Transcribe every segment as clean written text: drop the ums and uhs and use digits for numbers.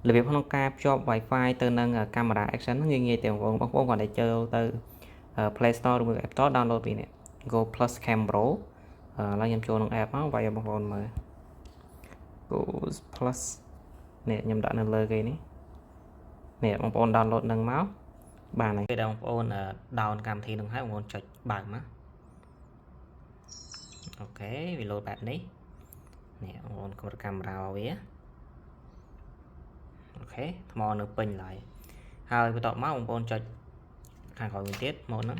របៀបក្នុងការភ្ជាប់ Wi-Fi ទៅនឹងកាមេរ៉ា Action ហ្នឹងងាយៗទេបងប្អូនបងប្អូនគ្រាន់តែចូលទៅ Play Store ឬមួយ App Store download ពីនេះ Go Plus Cam Pro។ ឥឡូវខ្ញុំចូលក្នុង app មកវាយឲ្យបងប្អូនមើល Go Plus នេះខ្ញុំដាក់នៅលើគេនេះនេះបងប្អូន download នឹងមកបានហើយពេលដែលបងប្អូន down កម្មវិធីនឹងហើយបងប្អូនចុចបើកមក OK វាលោតបែបនេះនេះបងប្អូនកម្រិតកាមេរ៉ាវា OK ថ្មនៅពេញឡើយហើយបន្ទាប់មកបងប្អូនចុចខាងក្រោយមួយទៀតមកហ្នឹង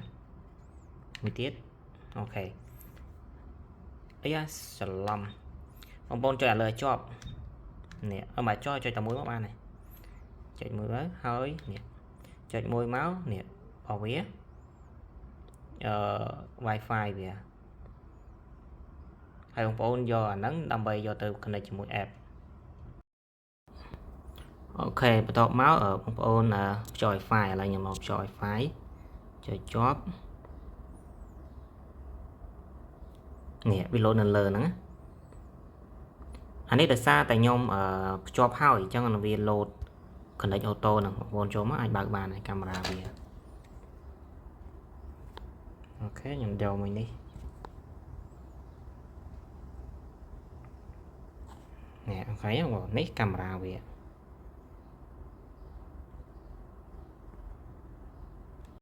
មួយទៀត OK អីយ៉ាច្រឡំបងប្អូនចុចឲ្យលើជាប់នេះអត់មកចុចចុចតែមួយមកបានហើយចុចមួយទៅហើយនេះចុចមួយមកនេះរបស់វាអឺ Wi-Fi វាហើយបងប្អូនយកអាហ្នឹងដើម្បីយកទៅ connect ជាមួយ app។ OK បន្ទាប់មកបងប្អូនភ្ជាប់ Wi-Fi។ ឥឡូវខ្ញុំមកភ្ជាប់ Wi-Fi ចុចជាប់នេះវាលោតនៅលើហ្នឹងអានេះដោយសារតែខ្ញុំភ្ជាប់ហើយអញ្ចឹងវាលោត connect auto ហ្នឹងបងប្អូនចូលមកអាចបើកបានហើយកាមេរ៉ាវា OK ខ្ញុំយកមួយនេះនេះ OK បងនេះកាមេរ៉ាវា។